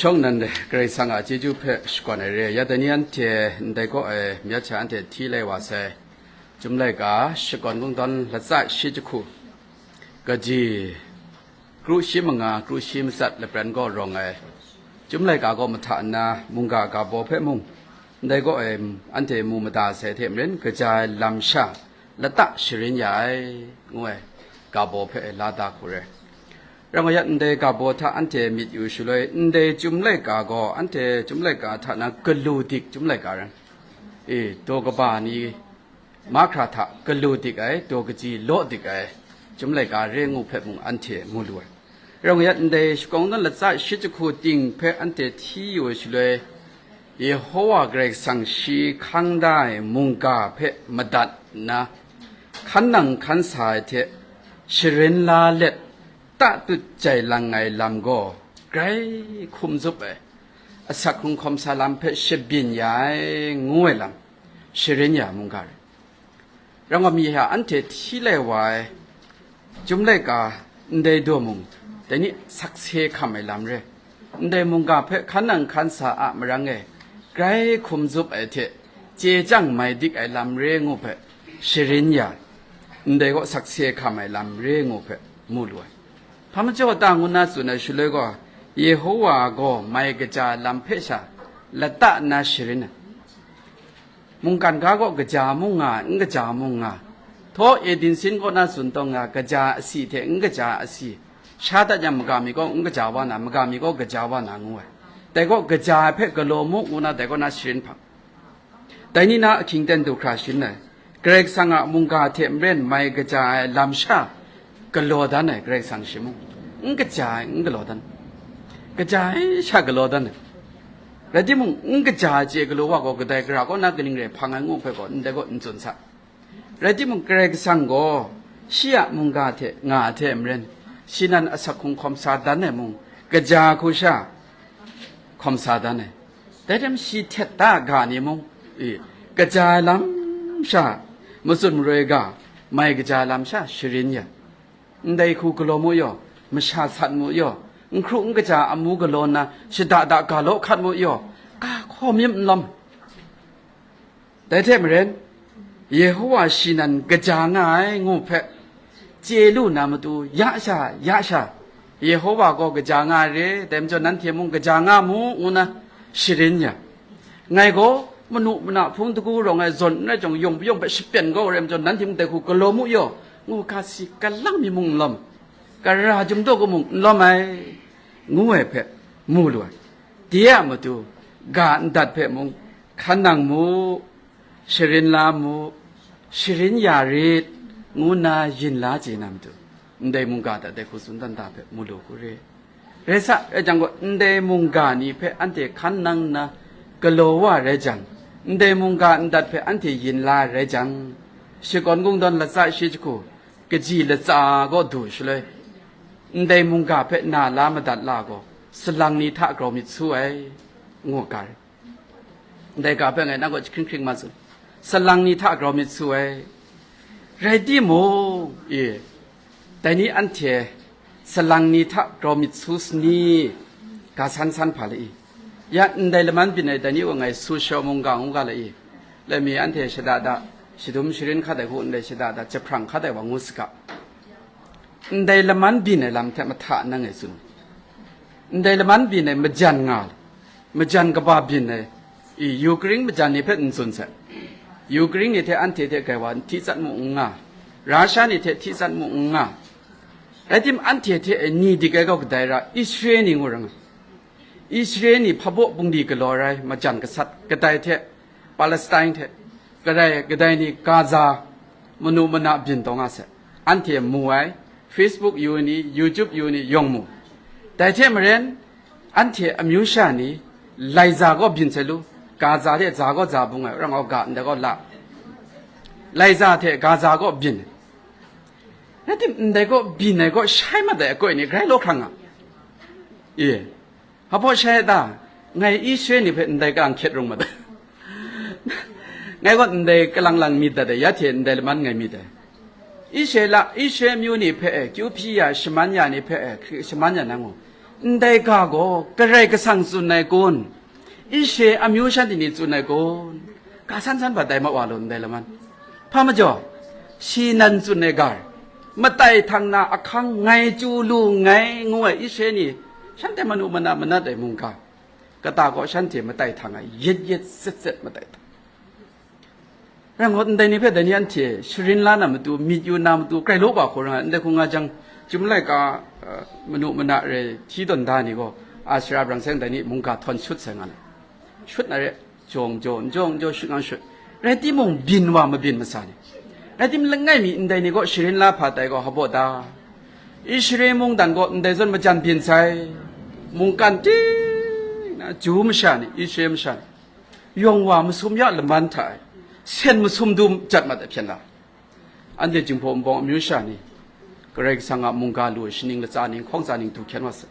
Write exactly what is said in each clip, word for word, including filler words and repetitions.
Shawng nan Karai Kasang a chyeju hpe shakawn ai re. Ya dai ni anhte ndai kaw e myit sha anhte hti lai wa sai. Chyum laika, Shakawn Kungdawn latsa shi jahku, kaji kru shi manga, kru shi matsat lapran gaw rawng ai. Chyum laika gaw mahta nna mungga ga baw hpe mung, ndai kaw e anhte mu mada sai hte maren, kaja ai lam sha lata sharin ya ai, ngu ai ga baw hpe la da hku re. Rang wa yat, ndai ga baw hta anhte myit yu shaloi, ndai Chyum laika gaw anhte Chyum laika hta na galu dik Chyum laika rai. E, daw kaba ni mahkra hta galu dik ai, daw kaji law dik ai Chyum laika re ngu hpe mung anhte mu lu ai. Rang wa yat, ndai Shakawn Kungdawn latsa shi jahku ting hpe anhte hti yu ai shaloi, Yehowa Karai Kasang shi hkang da ai mungga hpe madat nna, hkan nang hkan sa ai hte sharin la let, tatut jai lang ai lam gaw grai hkum zup ai, asak hkrung hkawm sa lam hpe shabyin ya ai, ngu ai lam sharin ya mungga rai. Rang wa mi hta anhte hti lai wa ai Chyum laika ndai daw mung, dai ni sakse hkam ai lam re. Ndai mungga hpe hkan nang hkan sa a marang e, grai hkum zup ai hte chye chyang mai dik ai lam re ngu hpe sharin ya, ndai kaw sakse hkam ai lam re ngu hpe mu lu ai. Hpa majaw ta ngu na tsun ai shaloi gaw, Yehowa gaw mai kaja lam hpe sha lata nna sharin ai. Mungkan ga gaw kaja mung nga, n kaja mung nga. Htaw e dinsin kaw na tsun tawng nga, kaja asi hte n kaja asi. Sha dat yang maga mi gaw n kaja wa na, maga mi gaw kaja wa na ngu ai. Dai gaw kaja ai hpe galaw mu ngu na, dai kaw na sharin hpang. Dai ni na ahkying ten du hkra sharin ai. Karai Kasang a mungga hte maren mai kaja ai lam sha galaw dan ai, Karai Kasang shi mung. N kaja ai, n galaw dan. Kaja ai sha galaw dan ai. Rai timung, n kaja ai chye galaw wa gaw kadai gara kaw na kaning rai hpang ai ngu hpe gaw, ndai gaw n tsun sa. Rai timung, Karai Kasang gaw shi a mungga hte nga ai hte maren, shi nan asak hkrung hkawm sa dan ai mung, kaja hku sha hkawm sa dan ai. Dai hte maren shi htet da ga ni mung, e, kaja ai lam sha, matsun maroi ga, mai kaja ai lam sha sharin ya. Ndai hku galaw mu yaw, masha sat mu yaw, n hkru n kaja amu galaw nna, shada da ga law hkat mu yaw, ga hkaw myit n lawm. Dai hte maren, Yehowa shi nan kaja nga ai ngu hpe chye lu na matu, ya sha, ya sha, Yehowa gaw kaja nga ai re, dai majaw nanhte mung kaja nga mu, ngu na sharin ya. Ngai gaw manu mana hpung dagu rawng ai zawn n rai jang, yawng bayawng hpe shapyan kau rai majaw, nanhte mung dai hku galaw mu yaw, ngu ga si galang mi mung n lawm, gara jum daw ga mung n lawm ai, ngu ai hpe mu lu ai. De a matu, ga ndat hpe mung, hkan nang mu, sharin la mu, sharin ya rit, ngu nna yin la chye na matu, ndai mungga hta dai hku tsun dan da hpe mu lu hku re. Rai sa, rai jang gaw, ndai mungga ni hpe anhte hkan nang nna galaw wa rai jang, ndai mungga ndat hpe anhte yin la ai rai jang, Shakawn Kungdawn latsa shi jahku, kaji latsa gaw du shaloi, ndai mungga hpe na la madat la gaw, salang ni hta grau myit su ai, ngu ga rai. Ndai ga hpe ngai nang kaw jahkring hkring ma tsun. Salang ni hta grau myit su ai. Rai timung, e, dai ni anhte salang ni hta grau myit su sani, ga san san hpa le i. Ya ndai laman byin ai dai ni gaw ngai su shau mungga ngu ga le i. Laimi anhte shada da, shadum sharin hkat ai hku ndai shada da, jahprang hkat ai wa ngu saga. Ndai laman byin ai lam hte mahta nang e tsun. Ndai laman byin ai majan nga, majan kaba byin ai, i, Ukraine majan ni hpe n tsun sai. Ukraine ni hte anhte hte grai wa hti tsat mu n nga, Russia ni hte hti tsat mu n nga. Rai timung, anhte hte e ni dik ai gaw kadai ra, Israel ni ngu ra nga. Israel ni hpabaw bungli galaw rai, majan gasat, kadai hte, Palestine hte, kadai, kadai ni Gaza, manu mana byin taw nga sai. Anhte mu ai, Facebook yu ni, YouTube yu ni, yawng mu. Dai hte maren, anhte amyu sha ni, laiza gaw byin sai lu, Gaza hte za gaw za bung ai, rang gaw ga ndai gaw la. Laiza hte Gaza gaw byin. Rai timung, ndai gaw byin ai gaw shai mat ai akoi ni grai law hkrang nga. E, hpa baw shai ai ta? Ngai Israel ni hpe ndai ka n hkyet rung mat ai. Ngai gaw ndai kalang lang myit dat ai, ya hte ndai laman ngai myit ai. Israel a, Israel amyu ni hpe e, kyu hpyi ya, shaman ya ni hpe e, hkri shaman ya na ngu. Ndai ga gaw Karai Kasang tsun ai kun? Israel amyu shanhte ni tsun ai kun? Ga san san bat dai ma wa law ndai laman. Hpa majaw, shi nan tsun ai ga, matai htang na ahkang ngai chyu lu nngai ngu ai Israel ni, shanhte manu mana manat ai mungga, kata gaw shanhte matai htang ai yet yet set set matai htang. Rai ngut ndai ni hpe dai ni anhte sharin la na matu, myit yu na matu, grai law ba hkau rai nga, ndai hku nga jang, Chyum laika, uh, manu mana rai hti tawn da ni gaw, a sara brang seng dai ni mungga htawn shut sai nga na. Shut na re, jawng jaw, n jaw, n jaw, shut nga shut. Rai timung, byin wa mabyin masa ni. Rai tim langai mi ndai ni gaw sharin la hpa tai gaw, hpa baw da. Israel mungdan gaw ndai zawn majan byin sai. Mungkan ting na, Ju masha ni, Israel masha ni. Yawng wa masum ya laman hta e, sen masum du jat mat ai hpyen la. Anhte Jinghpaw Wunpawng amyu sha ni, Karai Kasang a mungga lu ai shaning latsa ning, hkawng tsa ning du hkyen wa sai.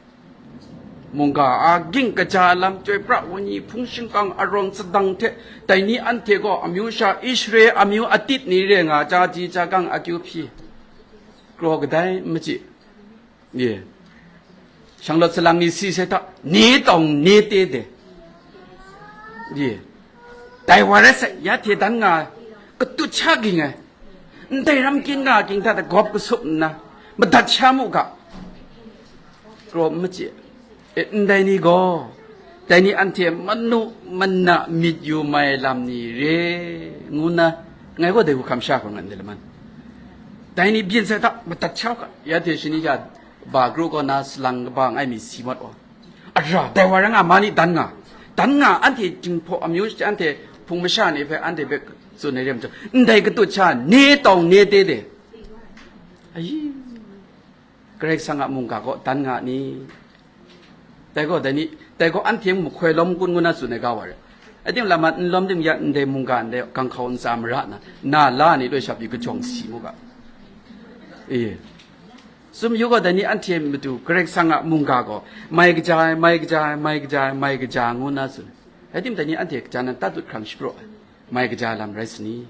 Mungga a ging kaja lam, chyoi pra, wenyi hpung shingkang arawng sadang hte, dai ni anhte gaw amyu sha Israel amyu atit ni re nga, chyaji chyagam akyu hpyi, kraw kadai n machyi. Ye. Shanglawt salang ni si sai hta, ni tawng ni te de. Ye. Dai wa rai sai, ya hte dan nga, katut sha ging ai. Ndai ram kyin nga ging hta gawp kasup nna, madat sha mu ga. Kraw n machye. E, ndai ni gaw, dai ni anhte manu mana myit yu mai lam ni re, ngu nna, ngai gaw dai hku hkam sha hkawng nga ndai laman. Dai ni byin sai hta, madat sha u ga, ya hte shani sha, ba kru kaw na salang kaba ngai mi si mat wa. Ara, dai wa rai nga, ma ni dan nga. Dan nga, anhte Jinghpaw amyu shi, anhte hpung masha ni hpe, anhte hpe tsun ai re majaw, ndai katut sha, ni tawng ni te de. Ayi, Karai Kasang a mungga gaw dan nga ni? Dai gaw, dai ni, dai gaw anhte mahkoi lawm kun ngu na tsun ai ga wa re. Ating lam a n lawm ting ya, ndai mungga, ndai ganghkau ntsa mara na, na la ni loi sha pyi kajawng si mu ga. E. Sum yu gaw, dai ni anhte matu Karai Kasang a mungga gaw, mai kaja ai, mai kaja ai, mai kaja ai, mai kaja ai, ngu na tsun. Rai tim, dai ni anhte kaja nan tatut hkrang shapraw ai, mai kaja lam rai sani?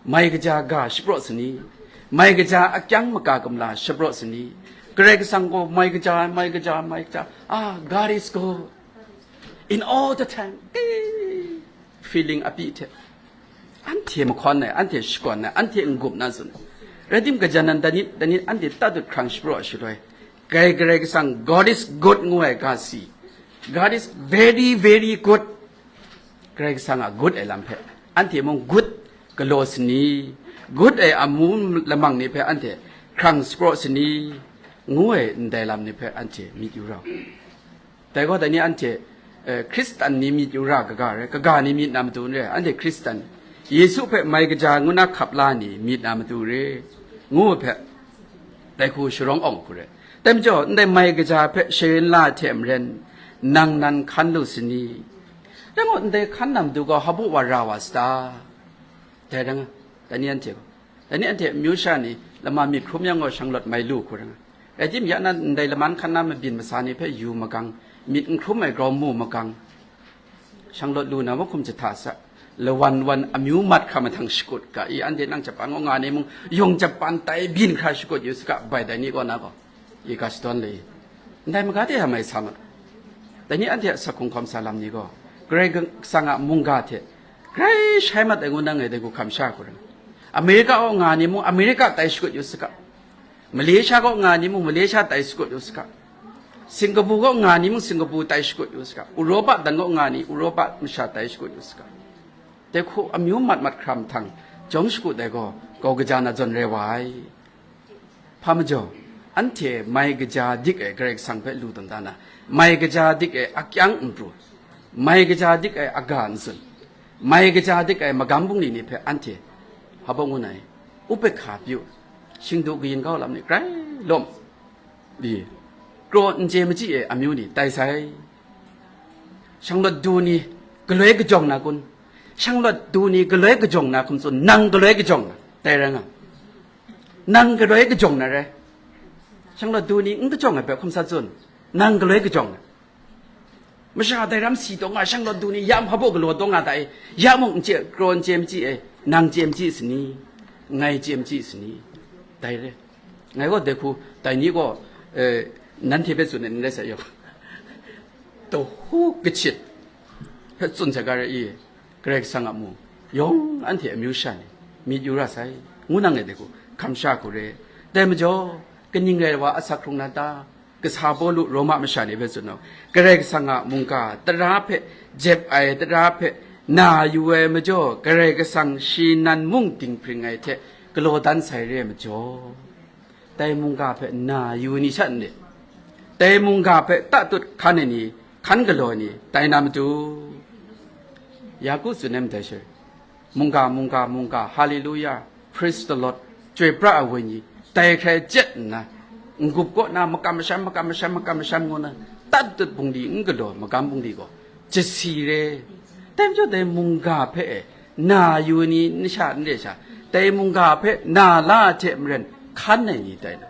Mai kaja ga shapraw sani? Mai kaja akyang maka gamla shapraw sani? Karai Kasang gaw mai kaja ai, mai kaja ai, mai kaja ai. Ah, God is good. In all the time. Eh, feeling api hte. Anhte mahkawn ai, anhte shakawn ai, anhte n-gup na tsun ai. Rai tim, gaja nan dai ni, dai ni anhte tatut hkrang shapraw shaloi, Karai, Karai Kasang, God is good ngu ai ga si. God is very, very good. Karai Kasang a good ai lam hpe, anhte mung good galaw sani, good ai amu lamang ni hpe anhte hkrang shapraw sani, ngu ai ndai lam ni hpe anhte myit yu ra u. Dai gaw, dai ni anhte, eh, Hkristan ni myit yu ra kaga rai, kaga ni myit na matu n re, anhte Hkristan, Yesu hpe mai kaja ngu na hkap la ni myit na matu re, ngu ai hpe, dai hku sharawng awng hku re. Dai majaw, ndai mai kaja hpe sharin la hte maren, nang nan hkan lu sani? Dai mung, ndai hkan na matu gaw, hpa baw wa ra wa sa ta? Dai rai nga, dai ni anhte gaw. Dai ni anhte amyu sha ni lama myit hkrum yang gaw, shanglawt mai lu hku rai nga. Rai tim, ya nan ndai laman hkan na mabyin masa ni hpe yu magang, myit n hkrum ai grau mu magang, shanglawt lu na mahkum jahta sa, lawan wan amyu mat hkam mahtang shakut ga i, anhte nang Japan gaw nga ni mung, yawng Japan tai byin hkra shakut yu saga, bai dai ni kaw na gaw, i ga shadawn le i, ndai maga de a mai sa mat. Dai ni anhte a sak hkrung hkawm sa lam ni gaw, Karai Kasang a mungga hte grai shai mat ai ngu na ngai dai hku hkam sha hku rai. Amerika kaw nga ni mung, Amerika tai shakut yu saga. Malaysia kaw nga ni mung, Malaysia tai shakut yu saga. Singapore kaw nga ni mung, Singapore tai shakut yu saga. Europa dan kaw nga ni, Europa masha tai shakut yu saga. Dai hku amyu mat mat hkra mahtang jawng shakut ai gaw, kau kaja na zawn rai wa ai. Hpa majaw, anhte mai kaja dik ai Karai Kasang hpe lu tawn da na, mai kaja dik ai akyang n pru, mai kaja dik ai aga n tsun, mai kaja dik ai magam bungli ni hpe anhte hpa baw ngu na i? Upehkha pyu, shingdu kayin kau lam ni grai lawm, di, kraw n chye machyi ai amyu ni tai sai. Shanglawt du ni galoi kajawng na kun? Shanglawt du ni galoi kajawng na hkum tsun, nang galoi kajawng na, dai rai nga. Nang galoi kajawng na rai. Shanglawt du ni n kajawng ai hpe hkum sa tsun, nang galoi kajawng na. Masha dai ram si taw nga, shanglawt du ni ya hpa baw galaw taw nga ta e, ya mung n chye, kraw n chye machyi e, nang chye machyi sani, ngai chye machyi sani, dai re. Ngai gaw dai hku, dai ni gaw, eh, nanhte hpe tsun ai n rai sai yaw. Hu kachit hpe tsun sai ga re i, Karai Kasang a mu, yawng anhte amyu sha ni myit yu ra sai, ngu nang e de ku, hkam sha hku re. Dai majaw, kaning rai wa asak hkrung na ta? Kasa Pawlu Roma masha ni hpe tsun nau, Karai Kasang a mungga tara hpe jep ai tara hpe na yu ai majaw, Karai Kasang shi nan mung dinghpring ai hte galaw dan sai re ai majaw, dai mungga hpe na yu ni sha n re? Dai mungga hpe tatut hkan ai ni, hkan galaw ai ni, tai na matu? Yaku tsun ai madai sha, mungga, mungga, mungga, haleluya, praise the Lord, chyoi pra ai wenyi, dai hkrai jet nna, n-gup kaw na makam masham, makam masham, makam masham ngu na, tatut bungli n galaw, magam bungli gaw, jasi re. Dai majaw dai mungga hpe e, na yu ni n sha n re sha, dai mungga hpe na la hte maren hkan ai ni tai na?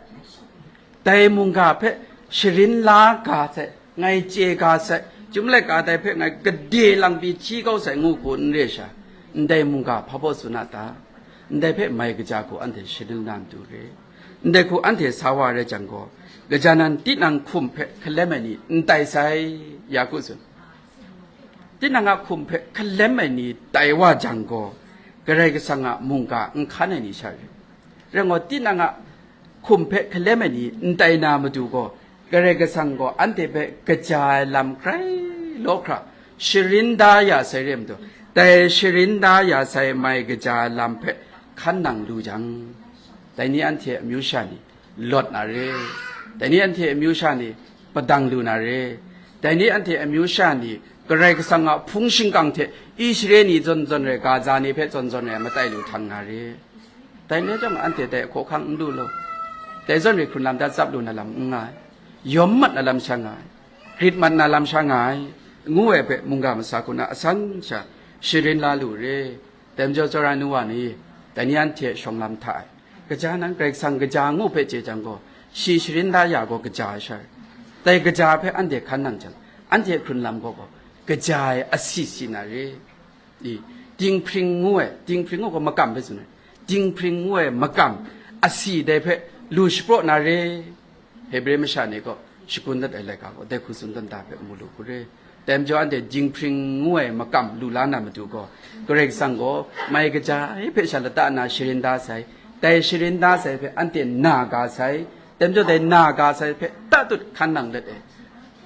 Dai mungga hpe sharin la ga sai, ngai chye ga sai, chyum laika dai hpe ngai gade lang pyi hti kau sai ngu hku n re sha, ndai mungga hpa baw tsun a ta? Ndai hpe mai kaja hku anhte sharin na matu re. Ndai hku anhte sa wa rai jang gaw, gaja nan tinang hkum hpe hkalem ai ni n tai sai, Yaku tsun. Tinang a hkum hpe hkalem ai ni tai wa jang gaw, Karai Kasang a mungga n hkan ai ni sha re. Rai ngai, tinang a hkum hpe hkalem ai ni n tai na matu gaw, Karai Kasang gaw anhte hpe kaja ai lam hkrai law hkra sharin da ya sai re ai majaw, dai sharin da ya sai mai kaja ai lam hpe hkan nang lu jang, dai ni anhte amyu sha ni lawt na re. Dai ni anhte amyu sha ni padang lu na re. Dai ni anhte amyu sha ni Karai Kasang a hpung shingkang hte Israel ni zawn zawn rai, Gaza ni hpe zawn zawn rai matai lu htang na re. Dai n rai chyawm, anhte dai hkaw hkang n lu law, dai zawn rai hkrun lam da tsap lu na lam n nga ai, yawm mat na lam sha nga ai, grit mat na lam sha nga ai, ngu ai hpe mungga masa hku na asan sha sharin la lu re. Dai majaw, tsawra nu wa ni, dai ni anhte shawng lam hta ai, kaja nan Karai Kasang kaja ngu hpe chye jang gaw, shi sharin da ya gaw kaja ai sha rai. Dai kaja hpe anhte hkan nang jang, anhte hkrun lam gaw gaw, kaja ai asi si na re. I, dinghpring ngu ai, dinghpring ngu gaw makam hpe tsun ai, dinghpring ngu ai makam asi dai hpe lu shapraw na re. Hebre masha ni gaw shagun dat ai laika gaw dai hku tsun dan da hpe mu lu hku re. Dai majaw, anhte dinghpring ngu ai makam lu la na matu gaw, Karai Kasang gaw mai kaja ai hpe sha lata na sharin da sai, dai sharin da sai hpe anhte na ga sai, dai majaw dai na ga sai hpe tatut hkan nang let e,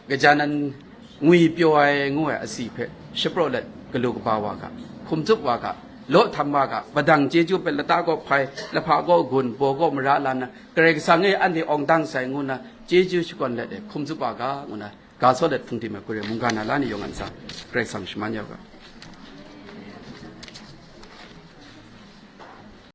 gaja nan ngwi pyaw ai ngu ai asi hpe shapraw let, galu kaba wa ga, hkum tsup wa ga, law htam wa ga, padang chyeju hpe lata kaw hpai, lahpa kaw gun, baw kaw mara la nna, Karai Kasang e anhte awng dang sai ngu nna, chyeju shakawn let e hkum tsup wa ga, ngu nna, ga saw let hpung tim ai hku re, mungga na la ni yawng a ntsa, Karai Kasang shaman ya u ga.